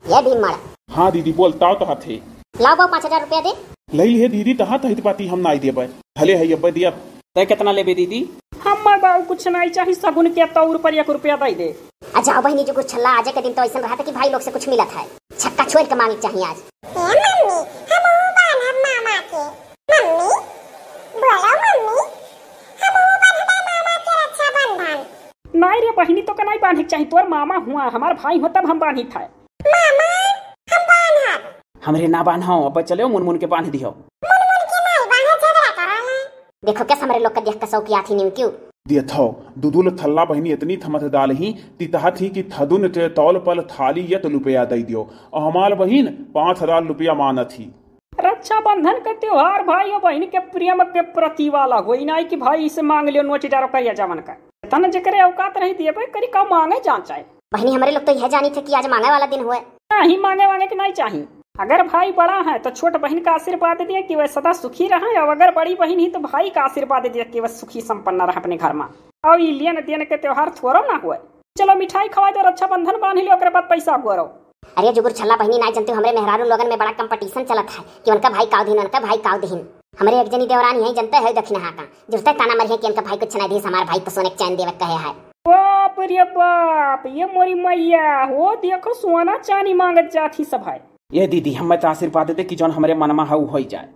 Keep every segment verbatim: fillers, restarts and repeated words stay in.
ये भीमड़। हाँ दीदी, बोल, ताव तहत है। लाव बाऊ, पाँच हजार रुपया दे। लई लिहे दीदी, तहत है बाती हम नाई देबे। हले है अब्बे दिया। तै कितना लेबे दीदी? हम्मर बाऊ कुछ नाई चाही, सगुन के तौर पर एक रुपया दे दे। आ जाओ बहिनी, जो कुछ छल्ला आजे के दिन तो ऐसन रहत कि भाई लोग से कुछ मिलत है। छक्का छोड़ के मांगे के चाही आज। ए मम्मी, हम ऊ बान्हब मामा के। मम्मी, बोलो मम्मी, हम ऊ बान्हबे मामा के रक्षाबंधन। नाई रे बहिनी, तोका नाई बांधे के चाही, तोर मामा हुआ, हमार भाई हो तब हम बांधित है। मामा, हम बान्हब। हमरे ना बान्हो, अब चलो मुनमुन के बांध दिहो। मुनमुन के नाई बान्हे, झगड़ा करल है। देखो कैसे हमरे लोग के देख के सौकिया थी निमक्यू। दियत हो, दुदुल थल्ला बहिनी इतनी थमत डाल ही, तितहत ही कि थदुन ते तौल पल थाली यत लुपया दई दियो। और हमार बहिन पाँच हजार लुपया मानत ही। रक्षाबंधन के त्योहार भाई और बहिन के प्रेम के प्रति वाला होई, नाई कि भाई इसे मांग लियो नोच डारो करिया जवन का। तन जेकरे औकात रही दिए पे करी का मांगे जान चाहे। बहिनी, हमरे लोग तो यह जानी थे कि आज मांगे वाला दिन हुए। नहीं, मांगे वांगे के नहीं चाही। अगर भाई बड़ा है तो छोट बहिन का आशीर्वाद दिए कि वह सदा सुखी रहे, और अगर बड़ी बहिन ही तो भाई का आशीर्वाद दिए कि वह सुखी संपन्न रहे अपने घर में। और ये लेन देन के त्योहार थोड़ो ना हुए। चलो मिठाई खवाई दो, रक्षाबंधन बांध लियो, ओकरे बाद पैसा गोरो। अरे जुगुर छल्ला बहिनी, नाई जनते हमरे मेहरारू लोगन में बड़ा competition चलत है कि उनका भाई काव दिन, उनका भाई काव दिन। हमरे एक जनी देवरानी है, जनते है दक्षिणा का, जुरते ताना मरिहे कि उनका भाई कुछ नहीं दिस, हमार भाई तो सोने के चैन देवे कहे है। बाप रे बाप, ये मोरी मैया हो, देखो सोना चानी मांगत जात ही सब है। ये दीदी, हमें तो आशीर्वाद दे कि जौन हमरे मनमा है उ होई जाए।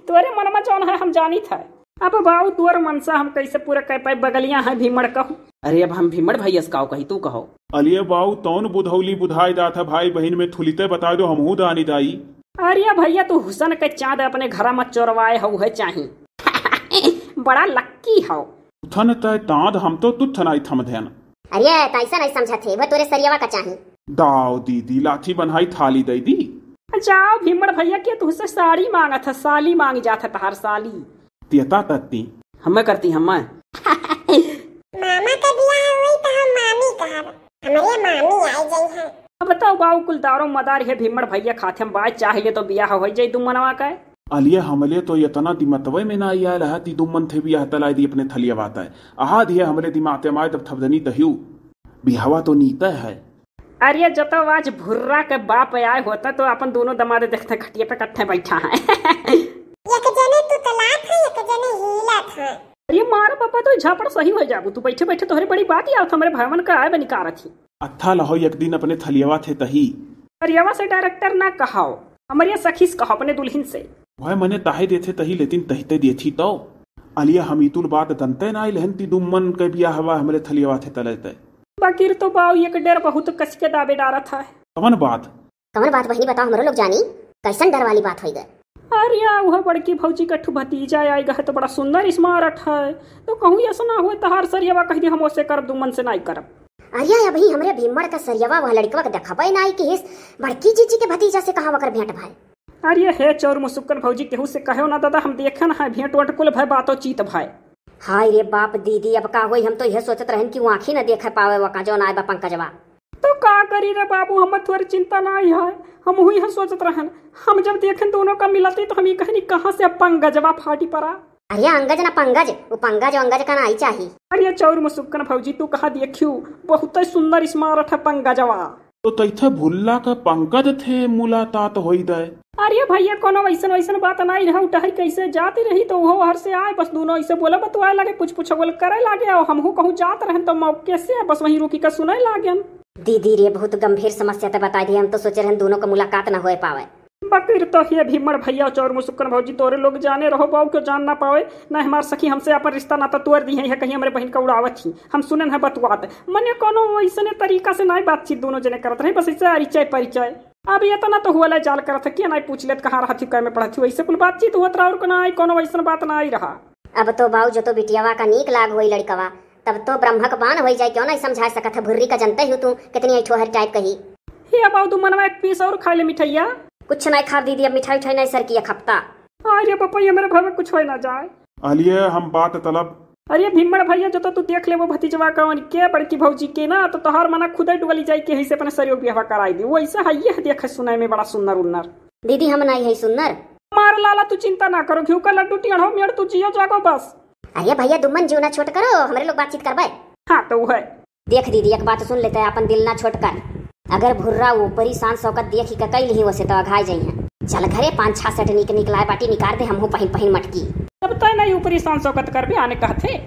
तोरे मनमा जौन है हम जानित है। अब बाऊ तोर मनसा हम कैसे पूरा कर पाए, बगलिया है भीमड़ कहू। अरे अब हम भीमड़ भैया से काव कही, तू कहो। अलिये बाऊ तौन बुधौली बुधाई दात है, भाई बहिन में थुलिते बताई दो, हमहू दानी दाई। अरे भैया तू हुसन के चाँद अपने घरा में चोरवाए हऊ है चाही। बड़ा लक्की हौ। उथन तय ताँद हम तो तुथन आई थम ध्यान। अरे, त ऐसा नहीं समझत है, वह तोरे सरियवा का चाही। दाव दीदी, लाठी बन्हाई थाली दई दी। जाओ, भीमड़ भैया के तुहसे साड़ी मांगत है, साली मांगी जात है तहार साली। तियता तत्ती। हमें करती, हमें। मामा का बियाह होई त हम मामी कहब, हमरे मामी आई जई है। अब बताओ बाऊ, कुल दारो मदार है, भीमड़ भैया खाते हम बाय चाह ले तो बियाह हो जाई दुमनवा का। अलिये हमले तो यतना दिमतवे में ना आयल है, ती दुमन थे बियाह तलाई दी अपने थलिया बात है। आहा दिए हमले दिमाग ते माय तब थबदनी तहियो। बियाहवा तो नीता है। अरे जतौ आज भुर्रा के बाप आए होता तो अपन दोनों दमाद देखते खटिया पे कट्ठे बैठा है। एक जने तुतलात है, एक जने हीलत है। अरे मार पापा तो झापड़ सही हो जाबू, तू बैठे बैठे तोहरे बड़ी बात ही आवत हमरे भवन का आए बनिकारत ही। अच्छा लहो एक दिन अपने थलियवा थे तही। थलियवा से director ना कहाओ, हमरे सखी से कहो अपने दुल्हन से। वह मने ताहे देथे तही लेतिन तहिते देथी तो। अलिया हम इतुल बात दनते ना आइल हन ती दुम्मन के बियाहवा हमरे थलियवा थे तलते। बाकिर तो बाऊ एक डेर बहुत कस के दाबे डारत है। कवन बात? कवन बात बहिनी बताओ हमरो लोग जानी, कैसन डर वाली बात होई गए? अरे या वह बड़की भौजी का ठू भतीजा आई गए तो बड़ा सुंदर smart है, तो कहूँ ऐसा ना हुए तहार सरियवा कह दी हम ओसे करब दुम्मन से नाई करब। अरे अभी हमरे भीमड़ का सरियवा वह लड़कवा के देखबे नाई कि हिस बड़की जीजी के भतीजा से कहाँ वकर भेंट भाई। अरे हे चौर मुसुक्कन भौजी, केहू से कहो ना दादा, हम देखन है, भेंट वेंट कुल भय, बातों चीत भय। हाय रे बाप दीदी, अब का होई, हम तो यह सोचत रहन कि वो आँखी न देखे पावे वका जौन आए बा पंकजवा। तो का करी रे बाबू, हम थोड़ी चिंता ना आई है, हम हुई है सोचत रहन, हम जब देखन दोनों का मिलती तो हम ये कहनी कहाँ से अब पंकजवा फाटी पड़ा। अरे अंगज ना पंगज, वो पंगज अंगज का ना आई चाही। अरे चौर मुसुक्कन भौजी, तू कहाँ देखियो, बहुत सुंदर smart है पंकजवा। तो तैथे भुल्ला का पंकज थे मुलाकात होई दे। अरे भैया, कोनो वैसन वैसन बात नाई रहा, उठहरी कैसे जाती रही तो वो हर से आए, बस दोनों ऐसे बोले बतुआए लगे, कुछ पूछे बोले करे लगे, और हमहू कहूँ जात रहन तो मौके से बस वहीं रुकी का सुने लागेन। दीदी रे, बहुत गंभीर समस्या तो बता दिए, हम तो सोचे रहन दोनों का मुलाकात ना होए पावे। बकिर तो हे भीमड़ भैया, चौर मुसुक्कन भौजी, तोरे लोग जाने रहो, बाऊ क्यों जान ना पावे, ना हमार सखी हमसे अपन रिश्ता नाता तोड़ दी है, कहीं हमरे बहिन का उड़ावत ही। हम सुनन है बतुआत, मने कोनो वैसने तरीका से नाई बातचीत दोनों जने करत रहे, बस ऐसे अरिचय परिचय। अब इतना तो हुआ ला जाल करत है कि नाई पूछ लेत कहाँ रहत ही, कै में पढ़त ही, वैसे कुल बातचीत हुआ रहा और को नाई कोनो वैसन बात नाई रहा। अब तो बाऊ जो तो बिटियावा का नीक लाग होई लड़कवा, तब तो ब्रह्मक बान होई जाए, क्यों नाई समझा सकत है, भुर्री का जनते ही तू कितनी ऐठोहर type कही। हे बाऊ, तू मनवा एक piece और खा ले मिठाइया। कुछ नाई खाब दीदी, अब मिठाई उठाई नाई सर की एक हफ्ता। अरे पप्पा, ये मेरे घर में कुछ होए ना जाए। अलिये हम बात तलब। अरे भीमड़ भैया, जो तो तू देख ले वो भतीजवा कवन के बड़की भौजी के ना, तो तोहार मना खुदे डुअली जाई के ही से अपने सरियो बियाहवा कराई दी। वो ऐसा है, ये देखे सुनाई में बड़ा सुन्नर उन्नर। दीदी हम नाई है सुन्नर। मार लाला, तू चिंता ना करो, घिउ का लड्डू टियढ़ो मेड़ तू जियो जागो बस। अरे भैया दुम्मन जीव ना छोट करो, हमरे लोग बातचीत करबे। हाँ तो है। देख दीदी, एक बात सुन लेते हैं, अपन दिल ना छोट कर। अगर भुर्रा ऊपरी शान शौकत देखि क कइ लिही वसे त अघाय जइहें। चल घरे, पाँच छह सेट नीक नीक लाए बाटी, निकार दे, हमहू पहिन पहिन मटकी। तब तय नहीं ऊपरी शान शौकत करबे, आने कहथे।